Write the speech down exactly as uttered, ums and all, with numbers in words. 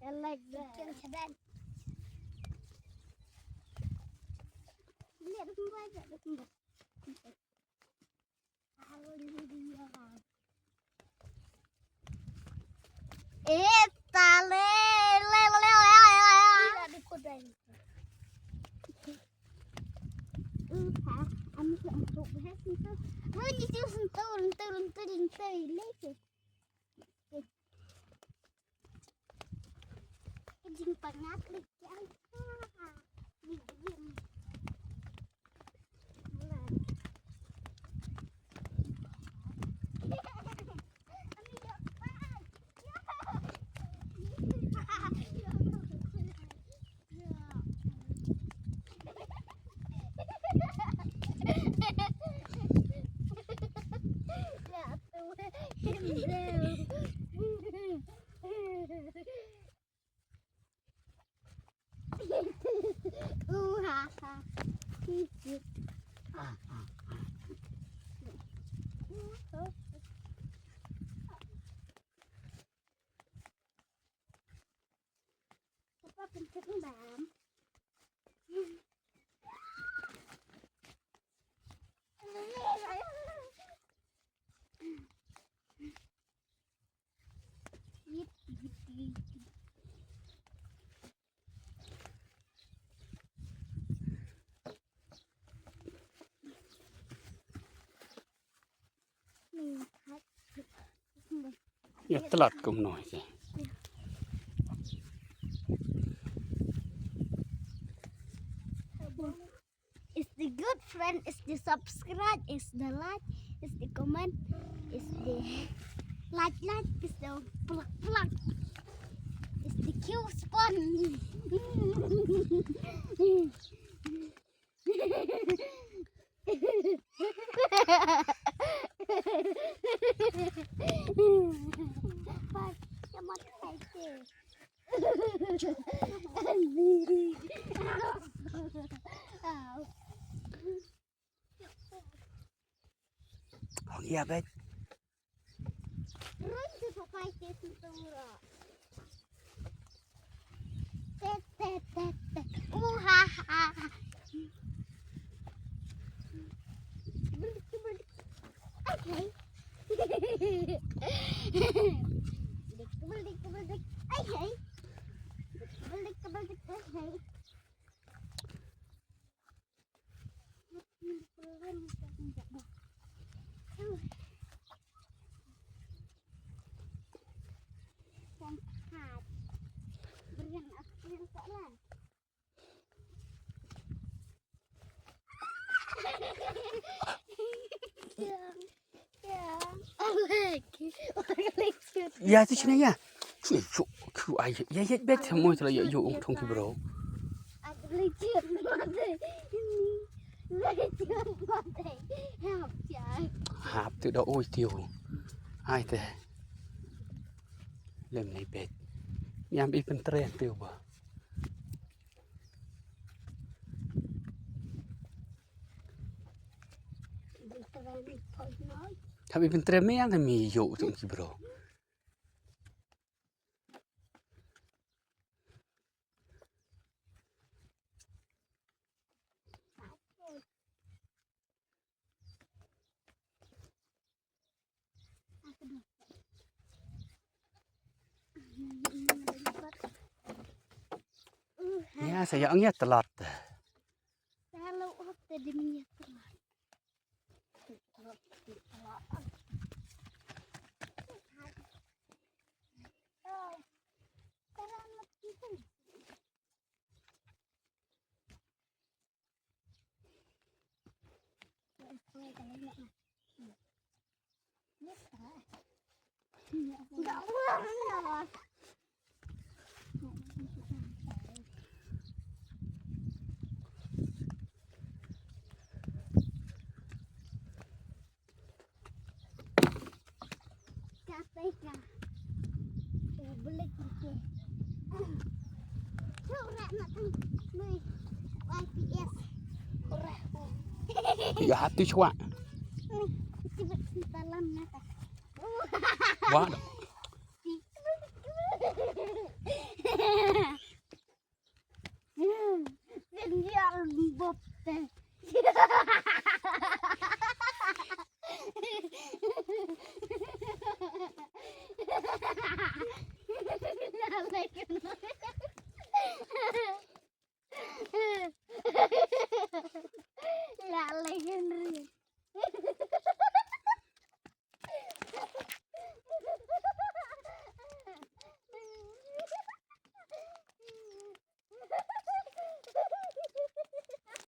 I like that. Eh, tale, le, le, le, le, le. Jingpyngngad lei. Ïa, tlot kumno ïa. Is the good friend, is the subscribe, is the like, is the comment, is the like, like, is the plug, plug, is the cute fun. Ong ïa bad. Run to the fight this is the rock. Tet, tet, tet, tet. Ooh, ha, ha, ha. Okay. Dik, dik, dik, dik. Okay. Dik, dik, dik, okay. Ïa, tu shine ïa. Shu, shu, shu, ai, ïa, ïa, bet, mo, tu la, ïa, ïa, ong thong ki bro. Hap tu da, oi, tiu. Ai, te. Lem nei bet. Ïam i pyntren tiu ba. Hap i pyntren me ïa, te me ïoh tu ki bro. Sa ïa ong ïa tlot. Ïa hap tu chwa. Wa.